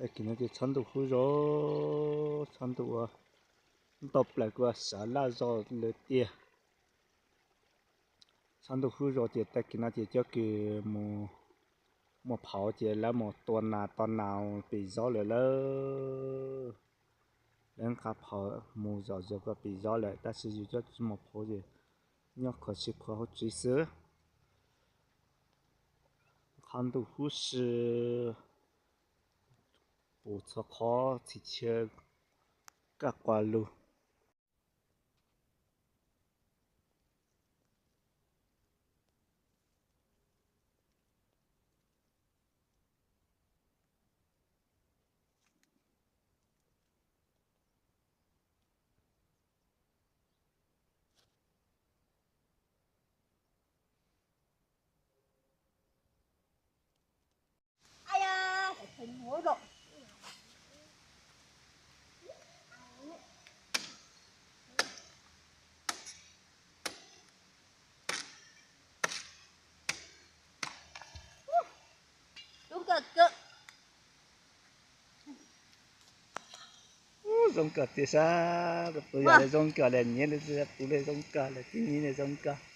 Tag kis no ces txhob ntuj hub zos, txhob ntuj ua, tau plaws kuj sawv laj zog lawm tiag. Txhob ntuj hub zos ces tag kis no ces cov kws mus, mus phauv ces lawv mus tua nas tua nas pem zob lawm lauj. Lawv nqa phauv mus zom zaws koj pem zob lawm, tab sis yus cov tsis mus phauv ces nyob khuv si khuv hauv tsev xwb. Qhov ntuj hub si, pum txhua qhov txhim chaw kaj quas lug. Zoo kawg tiag sab, tus yog lawv zoo kawg lawm, nyiam lawm, tus lawv zoo kawg lawm, tib nyiam lawm zoo kawg.